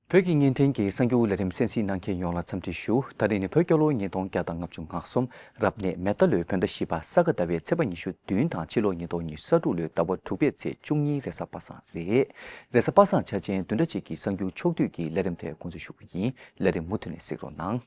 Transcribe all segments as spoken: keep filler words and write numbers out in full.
བོད་ཀྱི་བརྙན་འཕྲིན་གྱི་གསར་འགྱུར་ལས་རིམ་གསན་གཟིགས་གནང་མཁན་ཡོངས་ལ་འཚམས་འདྲི་ཞུ། ད་རིང་ནི་བོད་རྒྱལ་ལོ་ཉིས་སྟོང་བརྒྱ་དང་ལྔ་བཅུ་ང་གསུམ། རབ་གནས་མེ་རྟ་ལོའི་བོད་ཟླ་བཞི་པ་ས་ག་ཟླ་བའི་ཚེས་པ་ཉི་ཤུ་བདུན་དང་ཕྱི་ལོ་ཉིས་སྟོང་ཉི་ཤུ་རྩ་དྲུག་ལོའི་ཟླ་བ་དྲུག་པའི་ཚེས་བཅུ་གཉིས་རེས་གཟའ་པ་སངས་རེད། རེས་གཟའ་པ་སངས་འཆར་ཅན་བདུན་ཕྲག་གཅིག་གི་གསར་འགྱུར་ཕྱོགས་བསྡུས་ཀྱི་ལས་རིམ་དེ་འགོ་འཛུགས་ཞུ་གི་ཡིན། ལས་རིམ་མུ་མཐུད་ནས་གཟིགས་རོགས་གནང་།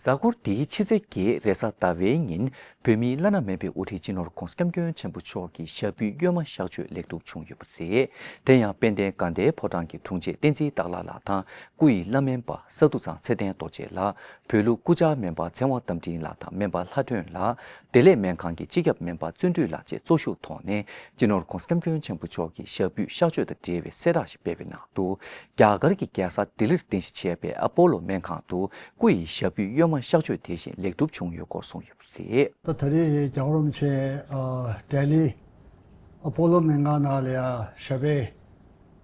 གཟའ་འཁོར་འདིའི་ཕྱི་ཚེས་བརྒྱད་རེས་གཟའ་ཟླ་བའི་ཉིན། བོད་མིའི་བླ་ན་མེད་པའི་དབུ་ཁྲིད་སྤྱི་ནོར་༧གོང་ས་༧སྐྱབས་མགོན་ཆེན་པོ་མཆོག་གི་ཞབས་པུས་གཡོན་མ་གཤགས་བཅོས་ལེགས་གྲུབ་བྱུང་ཡོད་པ་རེད། དེ་ཡང་དཔལ་ལྡན་དགའ་ལྡན་ཕོ་བྲང་གི་དྲུང་ཆེ་བསྟན་འཛིན་སྟག་ལྷ་ལགས་དང་། སྐུ་ཡི་བླ་སྨན་པ་ས་འདུ་ཚང་ཚེ་བརྟན་རྡོ་རྗེ་ལགས། བོད་ལུགས་སྐུ་བཅར་སྨན་པ་ཚེ་དབང་རྟ་མགྲིན་ལགས་དང་སྨན་པ་ལྷ་སྒྲོན་ལགས། བདེ་ལེགས་སྨན་ཁང་གི་སྤྱི་ཁྱབ་སྨན་པ་བརྩོན་འགྲུས་ལགས་བཅས་གཙོ་བཞུགས་ཐོག་ནས། སྤྱི་ནོར་༧གོང་ས་༧སྐྱབས་མགོན་ཆེན་པོ་མཆོག་གི་ཞབས་པུས་གཤགས་བཅོས་དང་འབྲེལ་བའི་གསལ་བསྒྲགས་ཤིག་སྤེལ་བའི་ནང་དུ། རྒྱ་གར་གྱི་རྒྱལ་ས་ལྡི་ལིར་རྟེན་གཞི་བྱས་པའི་ཨ་པོ་ལོ་སྨན་ཁང་དུ། སྐུ་ཡི་ཞབས་པུས་གཡོན་མ་གཤགས་བཅོས་དེ་བཞིན་ལེགས་གྲུབ་བྱུང་ཡོད་སྐོར་གསུངས་ཡོད་པ་རེད། ད་ད་རེས་རྒྱལ་བ་རིན་པོ་ཆེ་ཨ་ལྡི་ལི་ཨ་པོ་ལོ་སྨན་ཁང་ནང་ལ་ཡ་ཞབས་པུས་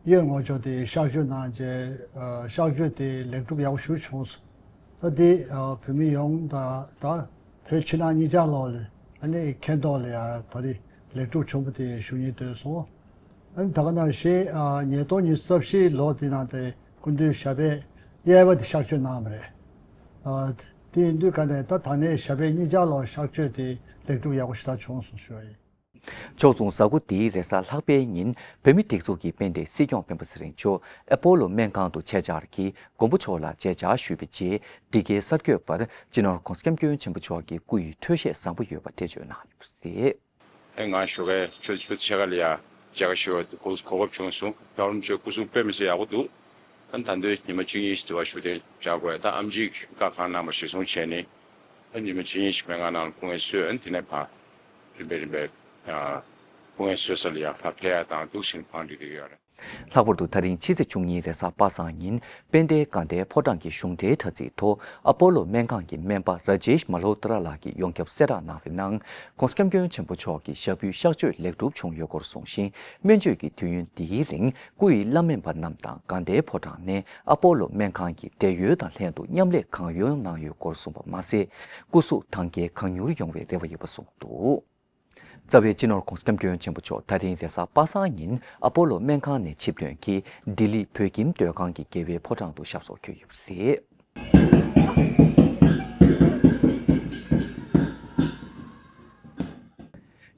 གཡོན་ངོས་ཕྱོགས་དེ་གཤགས་བཅོས་གནང་རྗེས་ཨ་གཤགས་བཅོས་དེ་ལེགས་གྲུབ་ཡག་པོ་ཞིག་བྱུང་སོང་། ད་དེ་ཨ་བོད་མི་ཡོངས་དང་ད་བོད་ཕྱི་ནང་གཉིས་ཆ་ལོག་ལ་ཨ་ནི་མཁྱེན་རྟོགས་ལ་ཡ་ད་རེས་ལེགས་གྲུབ་བྱུང་བ་དེ་ཞུ་སྙིང་འདོད་སོང་། ཨ་ནི་ད་ག་ནང་བཞིན་ཨ་ཉིས་སྟོང་ཉི་ཤུ་རྩ་བཞི་ལོ་དེ་ནང་དེ་སྐུ་མདུན་ཞབས་པུས་གཡས་པ་དེ་གཤགས་བཅོས་གནང་བ་རེད། ཨ་དེ་ཡིན་དུས་ག་ནས་ད་ད་ནས་ཞབས་པུས་གཉིས་ཆ་ལོག་གཤགས་བཅོས་དེ་ལེགས་གྲུབ་ཡག་པོ་ཞེ་དྲག་བྱུང་སོང་ཞུ་བ་ཡིན། ཕྱོགས་མཚུངས་གཟའ་འཁོར་འདིའི་རེས་གཟའ་ལྷག་པའི་ཉིན་བོད་མིའི་སྒྲིག་འཛུགས་ཀྱི་དཔལ་ལྡན་སྲིད་སྐྱོང་སྤེན་པ་ཚེ་རིང་མཆོག་ཨ་པོ་ལོ་སྨན་ཁང་དུ་ཆེད་བཅར་གྱིས་མགོན་པོ་མཆོག་ལ་མཇལ་བཅར་ཞུས་པའི་རྗེས། འདི་གའི་གསར་འགོད་པར་སྤྱི་ནོར་༧གོང་ས་༧སྐྱབས་མགོན་ཆེན་པོ་མཆོག་གི་སྐུ་ཡི་འཕྲོད་བཞེས་བཟང་པོ་ཡོད་པ་འགྲེལ་བརྗོད་གནང་ཡོད་པ་རེད། ཨེ་ང་ཞོགས་ཀས་ཆུ་ཚོད་ཕྱེད་ཀ་ལ་ཡ་མཇལ་ཁ་ཞུ་བའི་གོ་སྐབས་བྱུང་སོང་། རྒྱལ་བ་རིན་པོ་ཆེ་སྐུ་གཟུགས་དཔེ་མི་སྲིད་ཡག་པོ་འདུག་ད་ད་འདོད་ཉི་མ་གཅིག་གཉིས་ཤིག་དེ་བ་བཞུགས་གདན་འཇགས་དགོས། ད་ཨེམ་ཆི་བཀའ་གང་གནང་བ་གཞིར་བཟུང་བྱས་ནས་ད་ཉི་མ་གཅིག་གཉིས་ཤིག་སྨན་ཁང་ནང་ལ་སྐུ་ངལ་གསོས། ཨ་ནི་དེ་ནས་ཕར་རིམ་པས་རིམ་པས་ཨ་སྐུ་ངལ་གསོ་ས་ལ་ཡ་ཕར་ཕེབས་ཡ་དང་འདུག་ཕྱིན་ཕང་འགྲིག་གི་ཡོད་རེད། ལྷག་པར་དུ་ད་རིང་ཕྱི་ཚེས་བཅུ་གཉིས་རེས་གཟའ་པ་སངས་ཉིན་དཔལ་ལྡན་དགའ་ལྡན་ཕོ་བྲང་གི་གཞུང་འབྲེལ་དྲ་ཚིགས་ཐོག་ཨ་པོ་ལོ་སྨན་ཁང་གི་སྨན་པ་ར་ཇེཤ་མ་ལྷོ་ཏྲ་ལགས་ཀྱིས་ཡོངས་ཁྱབ་གསལ་བསྒྲགས་གནང་བའི་ནང་། ༸གོང་ས་༸སྐྱབས་མགོན་ཆེན་པོ་མཆོག་གི་ཞབས་པུས་གཤགས་བཅོས་ལེགས་གྲུབ་བྱུང་ཡོད་སྐོར་གསུངས་ཤིང་། སྨན་བཅོས་ཀྱི་དུས་ཡུན་འདིའི་རིང་སྐུ་ཡི་བླ་སྨན་པ་རྣམས་དང་དགའ་ལྡན་ཕོ་བྲང་ནས་ཨ་པོ་ལོ་སྨན་ཁང་གི་བགྲེས་ཡོལ་དང་ལྷན་དུ་མཉམ་ལས་གང་ཡོང་གནང་ཡོད་སྐོར་གསུངས་པ་མ་ཟད། སྐུ་གཟུགས་ཐང་རྐྱལ་གང་མྱུར་ཡོང་བའི་རེ་བ་ཡོད་པ་གསུངས་འདུག་རྩ་བའི་སྤྱི་ནོར་༸གོང་ས་༸སྐྱབས་མགོན་ཆེན་པོ་མཆོག་ད་རིང་རེས་གཟའ་པ་སངས་ཉིན་ཨ་པོ་ལོ་སྨན་ཁང་ནས་ཆིབས་ཐོན་གྱིས་ལྡི་ལི་བོད་ཁྱིམ་སྡོད་ཁང་གི་རྒྱལ་བའི་ཕོ་བྲང་དུ་ཞབས་སོར་འཁོད་ཡོད་པ་རེད།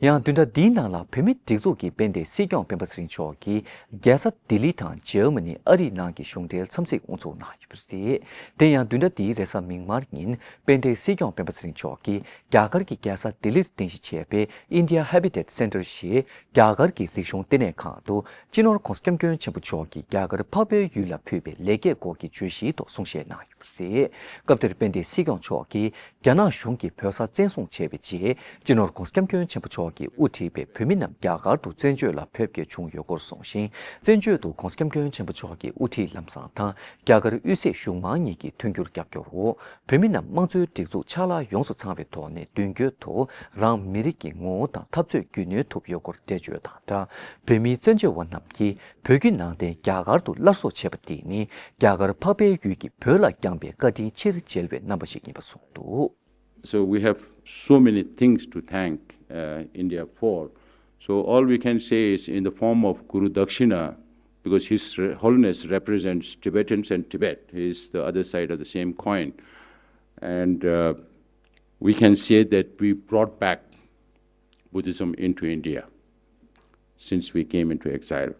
ཡང་བདུན་ཕྲག་འདིའི་ནང་ལ་བོད་མིའི་སྒྲིག་འཛུགས་ཀྱི་དཔལ་ལྡན་སྲིད་སྐྱོང་སྤེན་པ་ཚེ་རིང་མཆོག་གིས་རྒྱལ་ས་ལྡི་ལི་དང་འཇར་མ་ནི་ཨ་རིའི་ནང་གི་གཞུང་འབྲེལ་འཚམས་གཟིགས་དབུ་འཛུགས་གནང་ཡོད་པ་རེད། དེ་ཡང་བདུན་ཕྲག་འདིའི་རེས་གཟའ་མིག་དམར་ཉིན་དཔལ་ལྡན་སྲིད་སྐྱོང་སྤེན་པ་ཚེ་རིང་མཆོག་གིས། རྒྱ་གར་གྱི་རྒྱལ་ས་ལྡི་ལིར་རྟེན་གཞི་བྱས་པའི་India Habitat Center ཞེས་རྒྱ་གར་གྱི་རིག་གཞུང་ལྟེ་གནས་ཁང་དུ་སྤྱི་ནོར་༸གོང་ས་༸སྐྱབས་མགོན་ཆེན་པོ་མཆོག་གིས་རྒྱ་གར་འཕགས་པའི་ཡུལ་ལ་ཕུལ་བའི་ལེགས་སྐྱེས་སྐོར་གྱི་བརྗོད་གཞིའི་ཐོག་གསུང་བཤད་གནང་ཡོད་པ་རེད། སྐབས་དེར་དཔལ་ལྡན་སྲིད་སྐྱོང་མཆོག་གིས་རྒྱ་ནག་གཞུང་གིས་བོད་ས་བཙན་བཟུང་བྱས་པའི་རྗེས་སྤྱི་ནོར་༸གོང་ས་༸སྐྱབས་མགོན་ཆེན་པོ་མཆོག་གིས་དབུ་ཁྲིད་པའི་བོད་མི་རྣམས་རྒྱ་གར་དུ་བཙན་བྱོལ་ལ་ཕེབས་སྐྱེལ་བྱུང་ཡོད་སྐོར་གསུངས་ཤིང་། བཙན་བྱོལ་དུ་༸གོང་ས་༸སྐྱབས་མགོན་ཆེན་པོ་མཆོག་གི་དབུ་ཁྲིད་ལམ་བཟང་དང་རྒྱ་གར་དབུས་སྲིད་གཞུང་མང་གཉིས་ཀྱི་མཐུན་འགྱུར་རྒྱབ་སྐྱོར་འོག་བོད་མི་རྣམས་དམངས་གཙོའི་སྒྲིག་འཛུགས་ཕྱག་ལ་ཡོངས་སུ་ཚང་བའི་ཐོག་ནས་མདུན་སྐྱོད་དུ་རང་མི་རིགས་ཀྱི་ངོ་བོ་དང་འཐབ་རྩོད་རྒྱུས་ལོན་ཐུབ་ཡོད་སྐོར་འགྲེལ་བརྗོད་དང་སྦྲགས། བོད་མིའི་བཙན་བྱོལ་བ་རྣམས་ཀྱིས་བོད་བརྒྱུད་ནང་བསྟན་རྒྱ་གར་དུ་སླར་གསོ་བྱས་པ་དེ་ནི་རྒྱ་གར་འཕགས་པའི་ཡུལ་གྱིས་བོད་ལ་བསྐྱངས་པའི་བཀའ་དྲིན་ཆེར་འཇལ་བའི་རྣམ་པ་ཞིག་ཡིན་པ་གསུངས་འདུག། So we have so many things to thank uh, India for. So all we can say is, in the form of Guru Dakshina, because His Re- Holiness represents Tibetans and Tibet, He is the other side of the same coin. And uh, we can say that we brought back Buddhism into India since we came into exile.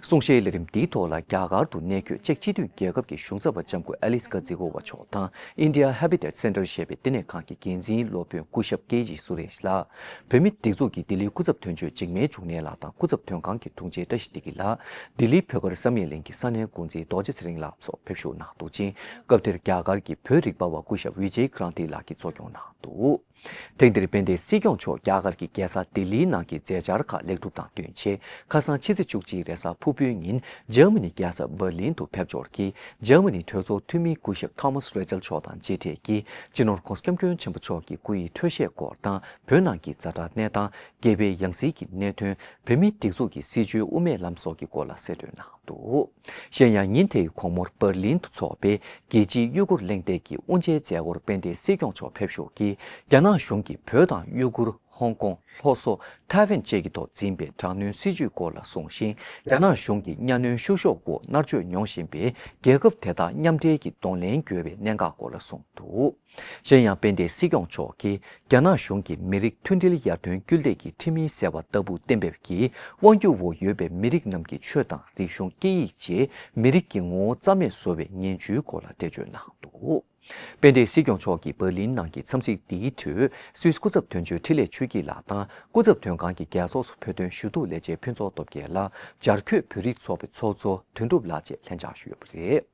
གསུང་བཤད་ལས་རིམ་འདིའི་ཐོག་ལ་རྒྱ་གར་དུ་གནས་འཁོད་ཅེཀ་སྤྱི་མཐུན་རྒྱལ་ཁབ་ཀྱི་གཞུང་ཚབ་པ་ལྕམ་སྐུ་ཨ་ལིས་ཀ་ཛི་གོ་ཝ་མཆོག་དང་India Habitat Center ཞེས་པའི་ལྟེ་གནས་ཁང་གི་འགན་འཛིན་སློབ་དཔོན་སྐུ་ཞབས་ཀེ་ཇི་སུ་རེཤ་ལགས། བོད་མིའི་སྒྲིག་འཛུགས་ཀྱི་ལྡི་ལིའི་སྐུ་ཚབ་དོན་གཅོད་འཇིགས་མེད་འབྱུང་གནས་ལགས་དང་སྐུ་ཚབ་དོན་ཁང་གི་དྲུང་ཆེ་བཀྲ་ཤིས་བདེ་སྐྱིད་ལགས། ལྡི་ལིའི་བོད་སྒར་བསམ་ཡས་གླིང་གི་ས་གནས་འགོ་འཛིན་རྡོ་རྗེ་ཚེ་རིང་ལགས་སོགས་ཕེབས་ཞུགས་གནང་འདུག་ཅིང་། སྐབས་དེར་རྒྱ་གར་གྱི་བོད་རིག་པ་བ་སྐུ་ཞབས་ཝི་ཇེ་ཀྲན་ཏི་ལགས་ཀྱིས་གཙོ་སྐྱོང་གནང་ འདུག། ཐེངས་འདིར་དཔལ་ལྡན་སྲིད་སྐྱོང་མཆོག་རྒྱ་གར་གྱི་རྒྱལ་ས་ལྡི་ལིའི་ནང་གི་མཛད་འཆར་ཁག་ལེགས་གྲུབ་དང་བསྟུན་ཆེད། ཁ་སང་ཕྱི་ཚེས་བཅུ་གཅིག་རེས་གཟའ་ཕུར་བུའི་ཉིན་འཇར་མ་ནི་རྒྱལ་ས་འབར་ལིན་དུ་ཕེབས་འབྱོར་གྱིས། འཇར་མ་ནི་གྲོས་ཚོགས་འཐུས་མིའི་སྐུ་ཞབས་ཐོ་མཱས་རེ་ཅལ་མཆོག་དང་མཇལ་འཕྲད་ཀྱིས། སྤྱི་ནོར་༧གོང་ས་༧སྐྱབས་མགོན་ཆེན་པོ་མཆོག་གི་སྐུ་ཡི་འཕྲོད་བཞེས་སྐོར་དང་། བོད་ནང་གི་ཛ་དྲག་གནས་སྟངས། རྒྱལ་བའི་ཡང་སྲིད་ཀྱི་གནད་དོན། བོད་མིའི་སྒྲིག་འཛུགས་ཀྱི་སྲིད་བྱུས་དབུ་མའི་ལམ་སོགས་ཀྱི་སྐོར་ལ་གསལ་བསྒྲགས་གནང་འདུག། གཞན་ཡང་ཉིན་དེའི་དགོང་མོར་འབར་ལིན་དུ་འཚོགས་པའི་རྒྱལ་སྤྱིའི་ཡུ་གུར་གླེང་སྟེགས་ཀྱི་དབུ་འབྱེད་མཛད་སྒོར་དཔལ་ལྡན་སྲིད་སྐྱོང་མཆོག་ཕེབས་ཞོར་གྱིས། རྒྱ་ནག་གཞུང་གིས་བོད་དང་ཡུ་གུར། ཧོང་ཀོང་། ལྷོ་སོག་ཐའེ་ཝན་བཅས་ཀྱི་ཐོག་འཛིན་པའི་དྲག་གནོན་སྲིད་བྱུས་སྐོར་ལ་གསུངས་ཤིང་། རྒྱ་ནག་གཞུང་གིས་གཉའ་གནོན་བཤུ་གཞོག་འོག་མནར་གཅོད་མྱོང་བཞིན་པའི་རྒྱལ་ཁབ་དེ་དག་མཉམ་འབྲེལ་གྱིས་གདོང་ལེན་དགོས་པའི་གནད་འགག་སྐོར་ལ་གསུངས་འདུག། གཞན་ཡང་དཔལ་ལྡན་སྲིད་སྐྱོང་མཆོག་གིས། རྒྱ་ནག་གཞུང་གིས་མི་རིགས་མཐུན་སྒྲིལ་ཡར་ཐོན་སྐུལ་འདེད་ཀྱི་ཁྲིམས་ཡིག་ཟེར་བ་ལྟ་བུ་གཏན་འབེབས་ཀྱིས། དབང་སྒྱུར་འོག་ཡོད་པའི་མི་རིགས་རྣམས་ཀྱི་ཆོས་དང་རིག་གཞུང་། སྐད་ཡིག་བཅས་མི་རིགས་ཀྱི་ངོ་བོ་རྩ་མེད་བཟོ་བའི་ངན་ཇུས་སྐོར་ལ་འགྲེལ་བརྗོད་གནང་འདུག། དཔལ་ལྡན་སྲིད་སྐྱོང་མཆོག་གིས་འབར་ལིན་ནང་གི་འཚམས་གཟིགས་འདིའི་ཁྲོད། སུད་སི་སྐུ་ཚབ་དོན་གཅོད་འཕྲིན་ལས་ཆོས་སྐྱིད་ལགས་དང་། སྐུ་ཚབ་དོན་ཁང་གི་རྒྱལ་ཚོགས་སུ་བོད་དོན་ཞུ་གཏུག་ལས་བྱེད་ཕུན་ཚོགས་སྟོབས་རྒྱལ་ལགས། བྱ་རྒོད་བོད་རིགས་ཚོགས་པའི་ཚོགས་གཙོ་དོན་གྲུབ་ལགས་བཅས་ལྷན་བཅར་ཞུས་ཡོད་པ་རེད།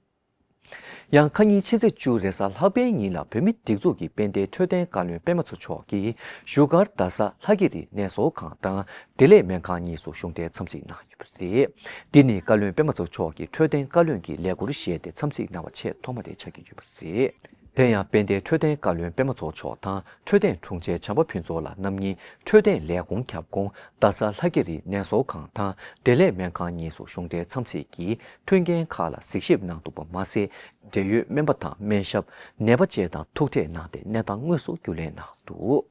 ཡང་ཁ་ཉིན་ཕྱི་ཚེས་བཅུ་རེས་གཟའ་ལྷག་པའི་ཉིན་ལ་བོད་མིའི་སྒྲིག་འཛུགས་ཀྱི་དཔལ་ལྡན་འཕྲོད་བསྟེན་བཀའ་བློན་པད་མ་མཚོ་མཆོག་གིས་བཞུགས་སྒར་རྡ་ས་ལྷ་ཀི་རི་ནད་གསོ་ཁང་དང་བདེ་ལེགས་སྨན་ཁང་གཉིས་སུ་གཞུང་འབྲེལ་འཚམས་གཟིགས་གནང་ཡོད་པ་རེད། འདི་ནི་བཀའ་བློན་པད་མ་མཚོ་མཆོག་གིས་འཕྲོད་བསྟེན་བཀའ་བློན་གྱི་ལས་འཁུར་བཞེས་ཏེ་འཚམས་གཟིགས་གནང་བ་ཆེས་ཐོག་མ་དེ་ཆགས་ཀྱི་ཡོད་པ་རེད། དེ་ཡང་དཔལ་ལྡན་འཕྲོད་བསྟེན་བཀའ་བློན་པད་མ་མཚོ་མཆོག་དང་འཕྲོད་བསྟེན་དྲུང་ཆེ་བྱམས་པ་ཕུན་ཚོགས་ལགས་རྣམ་གཉིས་འཕྲོད་བསྟེན་ལས་ཁུངས་ཁྱབ་ཁོངས་རྡ་ས་ལྷ་ཀི་རི་ནད་གསོ་ཁང་དང་བདེ་ལེགས་སྨན་ཁང་གཉིས་སུ་གཞུང་འབྲེལ་འཚམས་གཟིགས་ཀྱིས་མཐུན་རྐྱེན་ཁག་ལ་གཟིགས་ཞིབ་གནང་འདུག་པ་མ་ཟད། འབྲེལ་ཡོད་སྨན་པ་དང་སྨན་ཞབས། ནད་པ་བཅས་དང་ཐུག་འཕྲད་གནང་སྟེ་གནས་སྟངས་དངོས་སུ་རྒྱུས་ལོན་གནང་འདུག།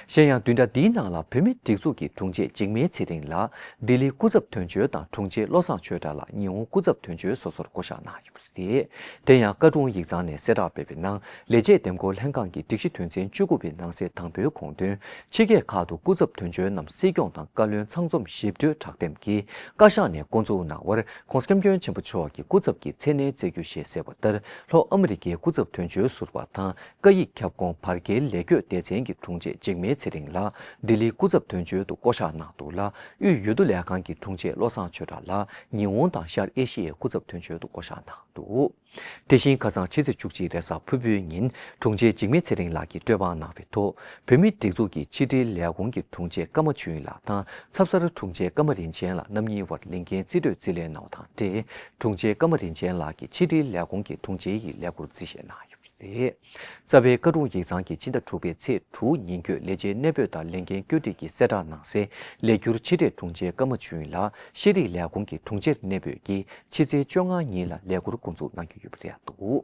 གཞན་ཡང་བདུན་ཕྲག་འདིའི་ནང་ལ་བོད་མིའི་སྒྲིག་འཛུགས་ཀྱི་དྲུང་ཆེ་འཇིགས་མེད་ཚེ་རིང་ལགས་ལྡི་ལི་སྐུ་ཚབ་དོན་གཅོད་དང་དྲུང་ཆེ་བློ་བཟང་ཆོས་གྲགས་ལགས་ཉི་ཧོང་སྐུ་ཚབ་དོན་གཅོད་སོ་སོར་བསྐོ་གཞག་གནང་ཡོད་པ་རེད། དེ་ཡང་བཀའ་དྲུང་ཡིག་ཚང་ནས་གསལ་བསྒྲགས་སྤེལ་བའི་ནང་ལས་བྱེད་འདེམས་བསྐོ་ལྷན་ཁང་གི་སྒྲིག་གཞི་དོན་ཚན་བཅུ་དགུ་པའི་ནང་གསེས་དང་པོའི་དགོངས་དོན། ཕྱི་རྒྱལ་ཁག་ཏུ་སྐུ་ཚབ་དོན་གཅོད་རྣམས་སྲིད་སྐྱོང་དང་བཀའ་བློན་ཚང་འཛོམས་ཞིབ་ཕྲའི་དྲག་འདེམས་ཀྱིས་བཀའ་ཤག་ནས་འགོ་འཛུགས་གནང་བར་༸གོང་ས་༸སྐྱབས་མགོན་ཆེན་པོ་མཆོག་གི་སྐུ་ཚབ་ཀྱི་མཚན་གནས་སྩལ་རྒྱུ་ཞེས་གསལ་བ་ལྟར། ལྷོ་ཨ་མི་རི་ཀའི་སྐུ་ཚབ་དོན་གཅོད་ཟུར་པ་དང་། སྐད་ཡིག་ཁྱབ་ཁོངས་བར་བརྒལ་ལས་བགོས་སྡེ་ཚན་གྱི་དྲུང་ཆེ་འཇིགས་མེད་ཚེ་རིང་ལགས་ལྡི་ལིའི་སྐུ་ཚབ་དོན་གཅོད་དུ་བསྐོ་གཞག་གནང་འདུག་ལ། དབུས་འོས་བསྡུ་ལས་ཁང་གི་དྲུང་ཆེ་བློ་བཟང་ཆོས་གྲགས་ལགས་ཉི་ཧོང་དང་ཤར་ཨེ་ཤི་ཡའི་སྐུ་ཚབ་དོན་གཅོད་དུ་བསྐོ་གཞག་གནང་འདུག། དེ་བཞིན་ཁ་སང་ཕྱི་ཚེས་བཅུ་གཅིག་རེས་གཟའ་ཕུར་བུའི་ཉིན་དྲུང་ཆེ་འཇིགས་མེད་ཚེ་རིང་ལགས་ཀྱིས་སྤྲོད་པ་གནང་བའི་ཐོག། བོད་མིའི་སྒྲིག་འཛུགས་ཀྱི་ཕྱི་དྲིལ་ལས་ཁུངས་ཀྱི་དྲུང་ཆེ་ཀརྨ་ཆོས་དབྱིངས་ལགས་དང་ཚབ་གསར་དྲུང་ཆེ་ཀརྨ་རིན་ཆེན་ལགས་རྣམ་གཉིས་དབར་ལས་འགན་རྩིས་སྤྲོད་རྩིས་ལེན་གནང་བ་དང་འབྲེལ། དྲུང་ཆེ་ཀརྨ་རིན་ཆེན་ལགས་ཀྱིས་ཕྱི་དྲིལ་ལས་ཁུངས་ཀྱི་དྲུང་ཆེ་ཡི་ལས་འཁུར་རྩིས་བཞེས་གནང་ཡོད་པ་རེད། རྩ་བའི་བཀའ་དྲུང་ཡིག་ཚང་གིས་སྤྱི་ཟླ་དྲུག་པའི་ཚེས་དྲུག་ཉིན་བརྒྱུད་ལས་བྱེད་གནས་སྤོས་དང་ལས་འགན་བཀོད་སྒྲིག་གི་གསལ་བསྒྲགས་གནང་སའི་ལས་འཁུར་ཕྱི་དྲིལ་དྲུང་ཆེ་ཀརྨ་ཆོས་དབྱིངས་ལགས་ཤེས་རིག་ལས་ཁུངས་ཀྱི་དྲུང་ཆེར་གནས་སྤོས་ཀྱིས་ཕྱི་ཚེས་བཅོ་ལྔ་ཉིན་ལ་ལས་འཁུར་འགོ་འཛུགས་གནང་རྒྱུ་ཡོད་པ་རེད་འདུག།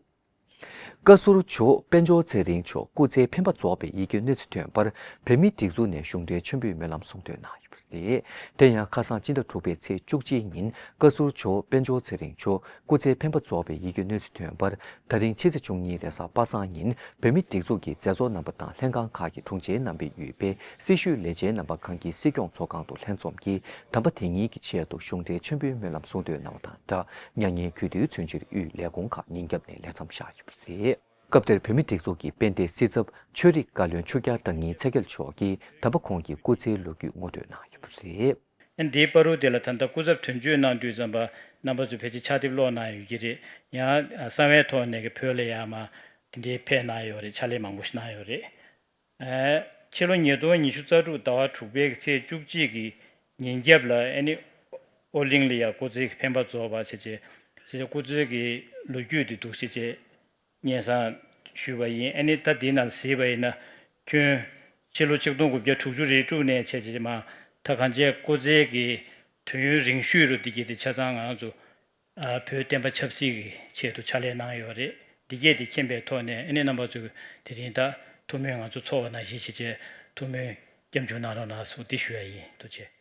བཀའ་ཟུར་ཇོ་བོ་དཔལ་འབྱོར་ཚེ་རིང་མཆོག་སྐུ་ཚེའི་འཕེན་པ་རྫོགས་པའི་ཡི་གེ་གནོད་འཚེ་ཐོན་པར་བོད་མིའི་སྒྲིག་འཛུགས་ནས་གཞུང་འབྲེལ་མཆོད་འབུལ་སྨོན་ལམ་གསུང་འདོན་གནང་ཡོད་པ་རེད། དེ་ཡང་ཁ་སང་སྤྱི་ཟླ་དྲུག་པའི་ཚེས་བཅུ་གཅིག་ཉིན་བཀའ་ཟུར་ཇོ་བོ་དཔལ་འབྱོར་ཚེ་རིང་མཆོག་སྐུ་ཚེའི་འཕེན་པ་རྫོགས་པའི་ཡི་གེ་གནོད་འཚེ་ཐོན་པར་ད་རིང་ཕྱི་ཚེས་བཅུ་གཉིས་རེས་གཟའ་པ་སངས་ཉིན་བོད་མིའི་སྒྲིག་འཛུགས་ཀྱི་མཛད་གཙོ་རྣམ་པ་དང་ལྷན་ཁང་ཁག་གི་དྲུང་ཆེ་རྣམ་པས་ཡོད་པའི་སྲི་ཞུའི་ལས་བྱེད་རྣམ་པ་གང་གི་སྲིད་སྐྱོང་ཚོགས་ཁང་དུ་ལྷན་འཛོམས་ཀྱིས་དམ་པ་དེ་ཉིད་ཀྱི་ཆེད་དུ་གཞུང་འབྲེལ་མཆོད་འབུལ་སྨོན་ལམ་གསུང་འདོན་གནང་བ་དང་སྦྲགས། མྱ་ངན་གུས་འདུད་མཚོན་ཕྱིར་དབུས་ལས་ཁུངས་ཁག་ཉིན་རྒྱབ་ནས་ལས་མཚམས་བཞག་ཡོད་པ་རེད། སྐབས་དེར་བོད་མིའི་སྒྲིག་འཛུགས་ཀྱི་དཔལ་ལྡན་སྲིད་ཚབ་ཆོས་རིག་བཀའ་བློན་ཆོས་རྒྱལ་བཀྲ་ཉིན་ཚེ་རྒྱལ་མཆོག་གིས་དམ་པ་ཁོང་གི་སྐུ་ཚེའི་ལོ་རྒྱུས་ངོ་སྤྲོད་གནང་ཡོད་པ་རེད། ཨ་ནི་འདིའི་བར་དུ་དེ་ལ་ད་ལྟ་སྐུ་ཚབ་དོན་གཅོད་གནང་དུས་ཙམ་པ་རྣམ་པ་ཚོས་ཕལ་ཆེར་ཕྱག་དེབ་ཀློག་གནང་ཡོད་ཀྱི་རེད། ཡང་གསང་བའི་ཐོག་ནས་ཀྱི་བོད་ལ་ཡར་མར་དེ་འདྲའི་ཕེབས་གནང་ཡོད་རེད། ཕྱག་ལས་མང་པོ་ཞིག་གནང་ཡོད་རེད། ཨ་ཕྱི་ལོ་ཉིས་སྟོང་ཉི་ཤུ་རྩ་དྲུག་ཟླ་བ་དྲུག་པའི་གི་ཚེས་བཅུ་གཅིག་གི་ཉིན་རྒྱབ་ལ་ཨ་ནི་ཨོ་གླིང་ལ་ཡར་སྐུ་ཚེའི་གི་འཕེན་པ་རྫོགས་པ་བྱས་བྱས་བྱས་བྱས་སྐུ་ཚེའི་གི་ལོ་རྒྱུས་དེ་འདུག་བྱས་བྱས། སྙན་སེང་ཞུས་པ་ཡིན། ཨ་ནི་ད་འདི་ནང་གཟིགས་པ་ཡིན་ན་ཁྱོན་ཕྱི་ལོ་ཆིག་སྟོང་དགུ་བརྒྱ་དྲུག་ཅུ་རེ་དྲུག་ནས་བྱས་བྱས་མ་ད་གང་བྱས་སྐུ་ཚེ་གི་དུས་ཡུན་རིང་ཤོས་རུ་འདི་གྱིས་དེ་ཆ་ཚང་ང་ཚོ་ཨ་བོད་བསྟན་པ་ཆབ་སྲིད་ཀྱི་ཆེད་དུ་ཕྱག་ལས་གནང་ཡོད་རེད། འདི་གས་དེ་མཁྱེན་པའི་ཐོག་ནས་ཨ་ནི་རྣམ་པ་ཚོས་དེ་རིང་ད་ཐུགས་སྨོན་ང་ཚོ་ཚོགས་པ་ནང་བཞིན་བྱས་བྱས་ཐུགས་སྨོན་སྐྱབས་འཇུག་གནང་རོགས་གནང་སོགས་འདི་ཞུ་ཡ་ཡིན། ཐུགས་རྗེ་ཆེ།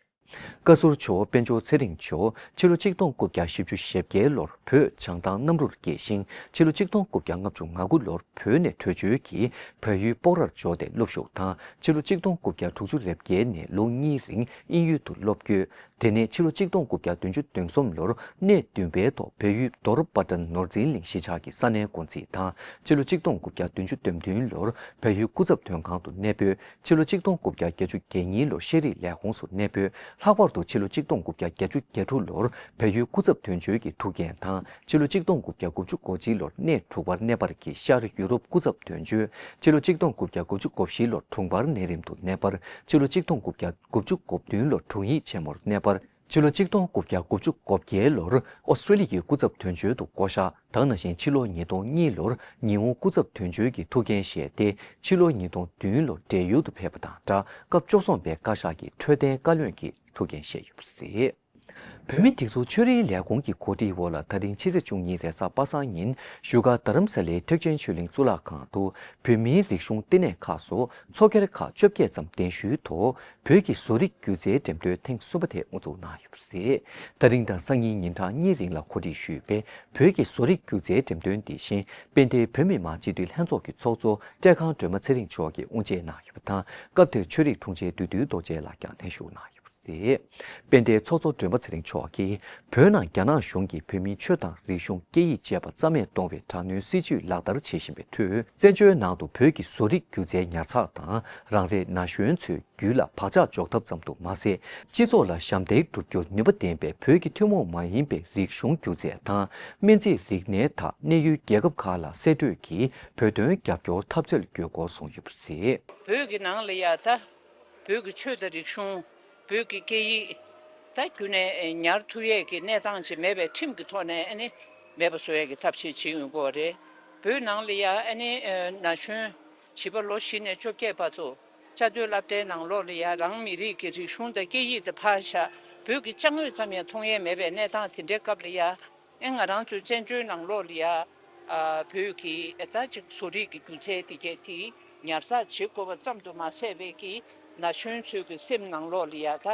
བཀའ་ཟུར་ཇོ་བོ་དཔལ་འབྱོར་ཚེ་རིང་མཆོག་ཕྱི་ལོ་ཆིག་སྟོང་དགུ་བརྒྱ་བཞི་བཅུ་ཞེ་བརྒྱད་ལོར་བོད་བྱང་ཐང་གནམ་རུར་སྐྱེས་ཤིང་། ཕྱི་ལོ་ཆིག་སྟོང་དགུ་བརྒྱ་ལྔ་བཅུ་ང་དགུ་ལོར་བོད་ནས་བྲོས་བྱོལ་གྱིས་བལ་ཡུལ་སྤོག་རར་འབྱོར་ཏེ་སློབ་ཞུགས་དང་། ཕྱི་ལོ་ཆིག་སྟོང་དགུ་བརྒྱ་དྲུག་ཅུ་རེ་བརྒྱད་ནས་ལོ་གཉིས་རིང་དབྱིན་ཡུལ་དུ་སློབ་བསྐྱོད། དེ་ནས་ཕྱི་ལོ་ཆིག་སྟོང་དགུ་བརྒྱ་བདུན་ཅུ་དོན་གསུམ་ལོར་གནས་བདུན་པའི་ཐོག་བལ་ཡུལ་རྡོར་པ་ཏན་ནོར་འཛིན་གླིང་གཞིས་ཆགས་ཀྱི་ས་གནས་འགོ་འཛིན་དང་། ཕྱི་ལོ་ཆིག་སྟོང་དགུ་བརྒྱ་བདུན་ཅུ་དོན་བདུན་ལོར་བལ་ཡུལ་སྐུ་ཚབ་དོན་ཁང་དུ་གནས་སྤོས། ཕྱི་ལོ་ཆིག་སྟོང་དགུ་བརྒྱ་བརྒྱད་ཅུ་གྱ་གཉིས་ལོར་ཤེས་རིག་ལས་ཁུངས་སུ་གནས་སྤོས། ལྷག་པར་དུ་ཕྱི་ལོ་ཆིག་སྟོང་དགུ་བརྒྱ་བརྒྱད་ཅུ་གྱ་དྲུག་ལོར་བལ་ཡུལ་སྐུ་ཚབ་དོན་གཅོད་ཀྱི་ཐུགས་འགན་དང་། ཕྱི་ལོ་ཆིག་སྟོང་དགུ་བརྒྱ་དགུ་བཅུ་གོ་གཅིག་ལོར་གནས་དྲུག་པར་གནས་སྤར་གྱིས་ཤར་ཡུ་རོབ་སྐུ་ཚབ་དོན་གཅོད། ཕྱི་ལོ་ཆིག་སྟོང་དགུ་བརྒྱ་དགུ་བཅུ་གོ་བཞི་ལོར་དྲུང་འཕར་གནས་རིམ་དུ་གནས་སྤར། ཕྱི་ལོ་ཆིག་སྟོང་དགུ་བརྒྱ་དགུ་བཅུ་གོ་བདུན་ལོར་དྲུང་ཡིག་ཆེན་མོར་གནས་སྤར། ཕྱི་ལོ་ཆིག་སྟོང་དགུ་བརྒྱ་དགུ་བཅུ་གོ་བརྒྱད་ལོར་ཨོ་སི་ཀྲི་ལི་ཡའི་སྐུ་ཚབ་དོན་གཅོད་དུ་བསྐོ་གཞག་ད་ག་ནང་བཞིན་ཕྱི་ལོ་ཉིས་སྟོང་གཉིས་ལོར་ཉི་ཧོང་སྐུ་ཚབ་དོན་གཅོད་ཀྱི་ཐུགས་འགན་བཞེས་ཏེ། ཕྱི་ལོ་ཉིས་སྟོང་བདུན་ལོར་བགྲེས་ཡོལ་དུ་ཕེབས་པ་དང་སྦྲགས། སྐབས་བཅུ་གསུམ་པའི་བཀའ་ཤག་གི་འཕྲོད་བསྟེན་བཀའ་བློན་གྱི་ཐུགས་འགན་བཞེས་ཡོད་པ་རེད། བོད་མིའི་སྒྲིག་འཛུགས་ཆོས་རིག་ལས་ཁུངས་ཀྱི་གོ་སྒྲིག་འོག་ལ་ད་རིང་ཕྱི་ཚེས་བཅུ་གཉིས་རེས་གཟའ་པ་སངས་ཉིན་བཞུགས་སྒར་རྡ་རམ་ས་ལའི་ཐེག་ཆེན་ཆོས་གླིང་གཙུག་ལག་ཁང་དུ། བོད་མིའི་རིག་གཞུང་ལྟེ་གནས་ཁག་སོགས་ཚོགས་སྒེར་ཁག་བཅོ་བརྒྱད་ཙམ་གདན་ཞུའི་ཐོག་བོད་ཀྱི་བཟོ་རིག་སྒྱུ་རྩལ་འགྲེམས་སྟོན་ཐེངས་གསུམ་པ་དེ་དབུ་འཛུགས་གནང་ཡོད་པ་རེད། ད་རིང་དང་སང་ཉིན་ཉིན་གྲངས་གཉིས་རིང་ལ་གོ་སྒྲིག་ཞུས་པའི་བོད་ཀྱི་བཟོ་རིག་སྒྱུ་རྩལ་འགྲེམས་སྟོན་འདི་བཞིན་དཔལ་ལྡན་བོད་མི་མང་སྤྱི་འཐུས་ལྷན་ཚོགས་ཀྱི་ཚོགས་གཙོ་བཀྲས་ཁང་སྒྲོལ་མ་ཚེ་རིང་མཆོག་གིས་དབུ་འབྱེད་གནང་ཡོད་པ་དང་། སྐབས་དེར་ཆོས་རིག་དྲུང་ཆེ་བདུད་འདུལ་རྡོ་རྗེ་ལགས་ཀྱང་ལྷན་ཞུགས་གནང་ཡོད་པ་རེད། དཔལ་ལྡན་ཚོགས་གཙོ་སྒྲོལ་མ་ཚེ་རིང་མཆོག་གིས། བོད་ནང་རྒྱ་ནག་གཞུང་གིས་བོད་མིའི་ཆོས་དང་རིག་གཞུང་སྐད་ཡིག་བཅས་པ་རྩ་མེད་གཏོང་བའི་དྲག་གནོན་སྲིད་བྱུས་ལག་བསྟར་བྱེད་བཞིན་པའི་ཁྲོད། བཙན་བྱོལ་ནང་དུ་བོད་ཀྱི་བཟོ་རིག་སྒྱུ་རྩལ་ཉར་ཚགས་དང་རང་རེའི་ན་གཞོན་ཚོའི་རྒྱུད་ལ་བག་ཆགས་འཇོག་ཐབས་ཙམ་དུ་མ་ཟད། སྤྱི་ཚོགས་ལ་ཞབས་འདེགས་སྒྲུབ་རྒྱུར་ནུས་པ་ལྡན་པའི་བོད་ཀྱི་ཐུན་མོང་མ་ཡིན་པའི་རིག་གཞུང་སྒྱུ་རྩལ་དང་སྨན་རྩིས་རིག་གནས་དག་གནས་ཡུལ་རྒྱལ་ཁབ་ཁག་ལ་གསེད་བཀྲོལ་གྱིས་བོད་དོན་རྒྱབ་སྐྱོར་འཐབ་རྩོད་དགོས་སྐོར་གསུངས་ཡོད་པ་རེད། བོད་ཀྱི་ནང་ལ་ཡ་ད། བོད་ཀྱི་ཆོས་དང་རིག་གཞུང་། བོད་ཀྱི་སྐད་ཡིག་ད་རྒྱུན་ནས་ཉར་ཐུབ་ཡས་ཀྱི་གནས་སྟངས་ཅིག་མེད་པའི་ཁྲིམས་ཀྱི་ཐོག་ནས་ཨ་ནི་མེད་པ་བཟོ་ཡས་ཀྱི་ཐབས་ཤེས་བྱེད་ཡོང་གི་ཡོད་རེད། བོད་ནང་ལ་ཡ་ཨ་ནི་ན་གཞོན་བྱིས་པ་ལོ་བཞི་ནས་བཅོ་བརྒྱད་བར་དུ་བཅའ་སྡོད་སློབ་གྲྭའི་ནང་ལོགས་ལ་ཡ་རང་མི་རིགས་ཀྱི་རིག་གཞུང་དང་སྐད་ཡིག་དེ་ཕར་བཞག་བོད་ཀྱི་ཅ་དངོས་ཙམ་ཡང་མཐོང་ཡས་མེད་པའི་གནས་སྟངས་དེ་འདྲའི་སྐབས་ལ་ཡ། ཨེ་ང་རང་ཚོའི་བཙན་བྱོལ་ནང་ལོགས་ལ་ཡ། ཨ་བོད་ཀྱི་ཨེ་ད་ཅིག་བཟོ་རིག་གི་སྒྱུ་རྩལ་དེ་གས་དེ་ཉར་ཚགས་བྱེད་དགོས་པ་ཙམ་དུ་མ་ཟད་པའི་གི་ན་གཞོན་ཚོའི་གི་སེམས་ནང་ལོགས་ལ་ཡ་ད་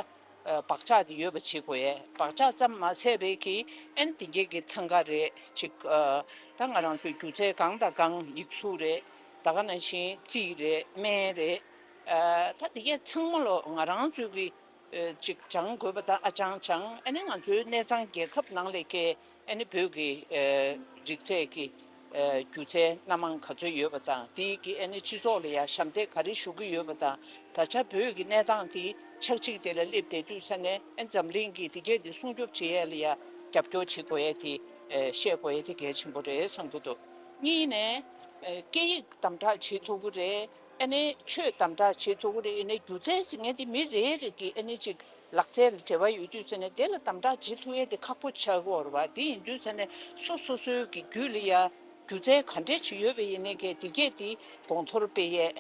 ཨ་བག་ཆགས་དེ་ཡོད་པ་བྱེད་དགོས་ཡས། བག་ཆགས་ཙམ་མ་ཟད་པའི་གི་ཨེན་དེ་གས་གི་ཐང་ག་རེད་ཅིག་ཨ་ད་ང་རང་ཚོའི་སྒྱུ་རྩལ་གང་དང་གང་ཡིག་གཟུགས་རེད། ད་ག་ནང་བཞིན་རྩིས་རེད། སྨན་རེད། ཨ་ད་དེ་གས་ཚང་མ་ལོ་ང་རང་ཚོའི་གི་ཨེ་ཅིག་སྦྱང་དགོས་པ་དང་ཨ་ཅང་ཅང་ཨ་ནི་ང་ཚོའི་གནས་ཚང་རྒྱལ་ཁབ་ནང་ལས་ཀའི་ཨ་ནི་བོད་ཀྱི་ཨེ་རིག་རྩལ་གྱི་ཨེ་སྒྱུ་རྩལ་སྣ་མང་ག་ཚོད་ཡོད་པ་དང་དེའི་གི་ཨ་ནི་སྤྱི་ཚོགས་ལ་ཡང་ཞབས་འདེགས་ག་རེ་ཞུ་གི་ཡོད་པ་དང་ད་ཆ་བོད་ཀྱི་གནས་སྟངས་དེ་ཆག་འཇིག་དེ་ལ་སླེབས་བསྡད་དུས་ཙ་ནས་ཨ་འཛམ་གླིང་གི་དེ་གས་དེ་སྲུང་སྐྱོབ་བྱེད་ཡས་ལ་ཡང་རྒྱབ་སྐྱོར་བྱེད་དགོས་ཡས་དེ་ཨེ་བཤད་དགོས་ཡས་དེ་གལ་ཆེན་པོ་རེད་བསམ་གྱི་འདུག་གཉིས་ནས་ཨེ་སྐད་ཡིག་དམ་དྲག་བྱེད་ཐུབ་ཀྱི་རེད། ཨ་ནི་ཆོས་དམ་དྲག་བྱེད་ཐུབ་ཀྱི་རེད། ཨ་ནི་སྒྱུ་རྩལ་ཟེར་མཁན་དེ་མི་རེ་རེ་གི་ཨ་ནི་ཅིག་ལག་རྩལ་ལ་འབྲེལ་བ་ཡོད་དུས་ཙ་ནས་དེ་ལ་དམ་དྲག་བྱེད་ཐུབ་ཡས་དེ་ཁག་པོ་ཆགས་ཀྱི་ཡོད་རེད་བ། དེ་ཡིན་དུས་ཙ་ནས་སོ་སོ་སོའི་གི་རྒྱུད་ལ་ཡ་སྒྱུ་རྩལ་ག་འདྲས་ཅིག་ཡོད་པ་ཡིན་ནའི་གི་དེ་གས་དེ་གོང་མཐོར་སྤེལ་ཡས་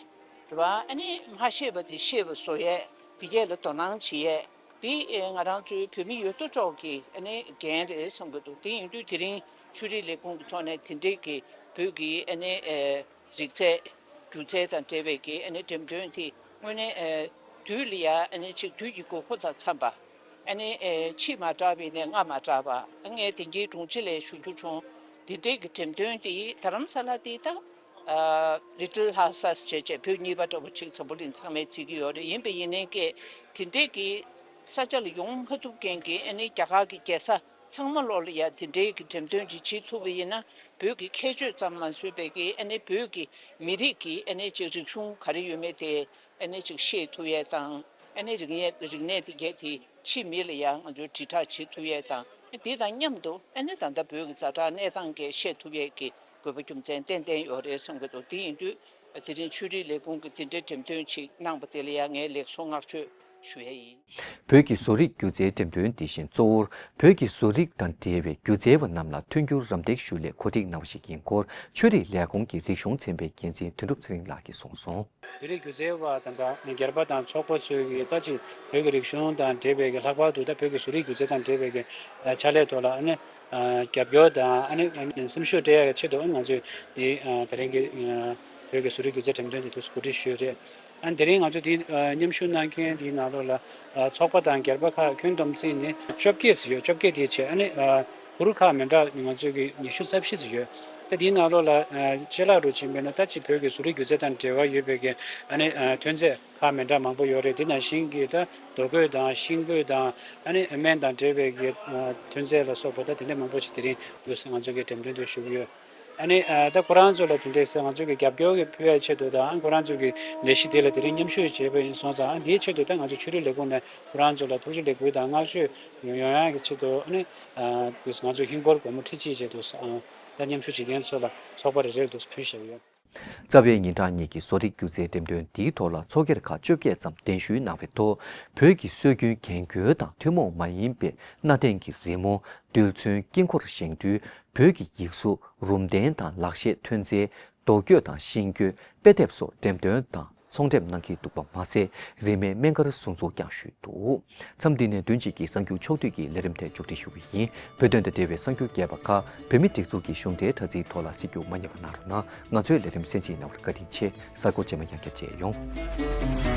རེད་བ། ཨ་ནི་མ་ཤེས་པ་དེ་ཤེས་པ་བཟོ་ཡས། དེ་གས་ལ་དོ་སྣང་བྱེད་ཡས། དེ་ཨེ་ང་རང་ཚོའི་བོད་མི་ཡོད་དོ་ཅོག་གི་ཨ་ནི་འགན་རེད་བསམ་གྱི་འདུག་དེ་ཡིན་དུས་དེ་རིང་ཆོས་རིག་ལས་ཁུངས་ཀྱི་ཐོག་ནས་དེ་འདྲས་ཀྱི་བོད་ཀྱི་ཨ་ནི་ཨེ། རིག་རྩལ། སྒྱུ་རྩལ་དང་འབྲེལ་བའི་གི་ཨ་ནི་འགྲེམས་སྟོན་དེ་དངོས་གནས་ཨེ་དུས་ལ་ཡ་ཨ་ནི་ཅིག་དུས་ཀྱི་དགོས་མཁོ་དང་འཚམས་པ། ཨ་ནི་ཨེ་ཕྱི་མ་དྲགས་པ་ཡིན་ནའི་སྔ་མ་དྲགས་པ། ཨ་ངས་དེང་གི་དྲུང་ཆེ་ལ་ཞུ་རྒྱུ་བྱུང་། འདི་འདྲའི་གི་འགྲེམས་སྟོན་དེ་རྡ་རམ་ས་ལ་དེ་ད་ཨ་Little Lhasas་བྱས་བྱས་བོད་གཉིས་པ་འདྲ་པོ་ཅིག་འཛམ་བུ་གླིང་ཚང་མས་བརྩི་གི་ཡོད་རེད། ཡིན་པ་ཡིན་ནའི་ཀྱེ་དེ་འདྲའི་གི་ས་ཆ་ལ་ཡོང་མ་ཐུབ་མཁན་གྱི་ཨ་ནི་རྒྱ་གར་གྱི་རྒྱལ་ས། ཚང་མ་ལོག་ལ་ཡ་དེ་འདྲའི་གི་འགྲེམས་སྟོན་ཅིག་བྱེད་ཐུབ་པ་ཡིན་ན་བོད་ཀྱི་ཁྱད་ཆོས་ཙམ་མ་བཟོས་པའི་གི་ཨ་ནི་བོད་ཀྱི་མི་རིགས་ཀྱི་ཨ་ནི་ཅིག་རིག་གཞུང་ག་རེ་ཡོད་མེད་དེ་ཨ་ནི་ཅིག་ཤེས་ཐུབ་ཡས་དང་། ཨ་ནི་རིག་གནས་རིག་གནས་དེ་གས་དེ་ཕྱི་མི་ལ་ཡ་ང་ཚོས་དྲིལ་བསྒྲགས་བྱེད་ཐུབ་ཡས་དང་། ཨ་དེ་དང་མཉམ་དུ་ཨ་ནི་ད་ལྟ་བོད་ཀྱི་ཛ་དྲག་གནས་སྟངས་གས་ཤེས་ཐུབ་ཡས་ཀྱི་དགོས་པ་རྒྱུ་མཚན་ཏན་ཏན་ཡོད་རེད་བསམ་གྱི་འདུག་དེ་ཡིན་དུས་དེ་རིང་ཆོས་རིག་ལས་ཁུངས་ཀྱི་དེ་འདྲའི་འགྲེམས་སྟོན་ཅིག་གནང་པ་དེ་ལ་ཡ་ངས་ལེགས་སོ་བསྔགས་བརྗོད་ཞུ་ཡས་ཡིན། བོད་ཀྱི་བཟོ་རིག་སྒྱུ་རྩལ་འགྲེམས་སྟོན་འདི་བཞིན་གཙོ་བོར་བོད་ཀྱི་བཟོ་རིག་དང་འབྲེལ་བའི་སྒྱུ་རྩལ་བ་རྣམས་ལ་མཐུན་འགྱུར་རམ་འདེགས་ཞུ་སླད་གོ་སྒྲིག་གནང་བ་ཞིག་ཡིན་སྐོར་ཆོས་རིག་ལས་ཁུངས་ཀྱི་རིག་གཞུང་ཚན་པའི་འགན་འཛིན་དོན་གྲུབ་ཚེ་རིང་ལགས་ཀྱིས་གསུངས་སོང་། བོད་རིགས་སྒྱུ་རྩལ་བ་དང་སྒེར་པ་དང་ཚོགས་པ་ཚོས་ཀྱིས་ད་ཅིག་བོད་ཀྱི་རིག་གཞུང་དང་འབྲེལ་བའི་གི་ལྷག་པར་དུ་ད་བོད་ཀྱི་བཟོ་རིག་སྒྱུ་རྩལ་དང་འབྲེལ་བའི་གི་ཕྱག་ལས་ཐོག་ལ་ཨ་ནི་རྒྱབ་སྐྱོར་དང་ཨ་ནི་སེམས་ཤུགས་སྤྲད་ཡག་གི་ཆེད་དུ་ང་ཚོས་འདི་དེ་རིང་གི་བོད་ཀྱི་བཟོ་རིག་སྒྱུ་རྩལ་འགྲེམས་སྟོན་དེ་དུས་སུ་གོ་སྒྲིག་ཞུས་རེད། ཨ་དེ་རིང་ང་ཚོ་འདི་མཉམ་ཞུགས་གནང་མཁན་འདིའི་ནང་ལོགས་ལ་ཚོགས་པ་དང་སྒེར་པ་ཁག་ཁྱོན་བསྡོམས་བརྩིས་ནས་བཅོ་བརྒྱད་ཙམ་ཡོད། བཅོ་བརྒྱད་དེའི་ཆེད་ཨ་ནི་ཧུར་ཁག་མི་འདྲ་ང་ཚོས་ཀྱི་ཉི་ཤུ་རྩ་བཞི་ཙམ་ཡོད། ད་འདིའི་ནང་ལོགས་ལ་ཅ་ལག་རུ་ཕྱིན་པས་ན་ད་ཅི་བོད་ཀྱི་བཟོ་རིག་སྒྱུ་རྩལ་དང་འབྲེལ་བ་ཡོད་པའི་གི་ཨ་ནི་ཐོན་རྫས་ཁག་མི་འདྲ་མང་པོ་ཡོད་རེད། དེ་ནང་བཞིན་གྱི་ད་རྡོ་བརྐོས་དང་ཤིང་བརྐོས་དང་ཨ་ནི་སྨན་དང་འབྲེལ་བའི་གི་ཐོན་རྫས་ལ་སོགས་པ་ད་དེ་འདྲ་མང་པོ་ཞིག་དེ་རིང་འདུག་སེ་ང་ཚོ་གི་འགྲེམས་སྟོན་དུ་ཞུགས་ཡོད། ཨ་ནི་ཨ་ད་ཁོ་རང་ཚོ་ལ་དེ་འདྲའི་ང་ཚོ་གི་རྒྱབ་སྐྱོར་གི་ཕུལ་བའི་ཆེད་དུ་དང་ཁོ་རང་ཚོ་གི་ལས་གཞི་དེ་ལ་དེ་རིང་མཉམ་ཞུགས་བྱས་པ་ཡིན་སོང་ཙང་ཨ་འདིའི་ཆེད་དུ་ད་ང་ཚོ་ཆོས་རིག་ལས་ཁུངས་ནས་ཁོ་རང་ཚོ་ལ་ཐུགས་རྗེ་ལེགས་འབུལ་དང་བསྔགས་བརྗོད་ཡོང་ཡག་གི་ཆེད་དུ་ཨ་ནི་ཨ་ང་ཚོ་ཧིན་སྒོར་སྒོར་མོ་ཁྲི་གཅིག་བྱས་འདུག་ཨ་ད་མཉམ་ཞུགས་བྱེད་མཁན་ཚོ་ལ་ཚོགས་པ་རེ་རེ་ལ་འདུག་ཕུལ་བཞག་ཡོད། རྩ་བའི་ཉིན་གྲངས་གཉིས་ཀྱི་བཟོ་རིག་སྒྱུ་རྩལ་འགྲེམས་སྟོན་འདིའི་ཐོག་ལ་ཚོགས་སྒེར་ཁག་བཅོ་བརྒྱད་ཙམ་གདན་ཞུ་གནང་བའི་ཐོག་བོད་ཀྱི་སྲོལ་རྒྱུན་རྒྱན་གོས་དང་ཐུན་མོང་མ་ཡིན་པའི་གནའ་དེང་གི་རི་མོ། རྡུལ་ཚོན། དཀྱིལ་འཁོར་བཞེངས་སྐྲུན། བོད་ཀྱི་ཡིག་གཟུགས། རུམ་གདན་དང་ལག་ཤེས་ཐོན་རྫས། རྡོ་བརྐོས་དང་ཤིང་བརྐོས། དཔེ་དེབ་སོགས་འགྲེམས་སྟོན་དང་ཚོང་འགྲེམས་གནང་གི་འདུག་པ་མ་ཟད། རིན་མེད་སྨན་སྒར་ཟུར་འཛུགས་ཀྱང་ཞུས་འདུག་མཚམས་འདི་ནས་བདུན་གཅིག་གི་གསར་འགྱུར་ཕྱོགས་བསྡུས་ཀྱི་ལས་རིམ་དེ་མཇུག་སྒྲིལ་ཞུ་གི་ཡིན། བོད་དོན་དང་འབྲེལ་བའི་གསར་འགྱུར་རྒྱས་པ་ཁག་བོད་མིའི་སྒྲིག་འཛུགས་ཀྱི་གཞུང་འབྲེལ་དྲ་ཚིགས་ཐོག་ལ་གཟིགས་རྒྱུ་མ་བསྙེལ་བ་གནང་རོགས་གནང་། ང་ཚོའི་ལས་རིམ་གསན་གཟིགས་གནང་བར་བཀའ་དྲིན་ཆེ། གཟའ་འཁོར་རྗེས་མ་ཡང་བསྐྱར་མཇལ་ཡོང་།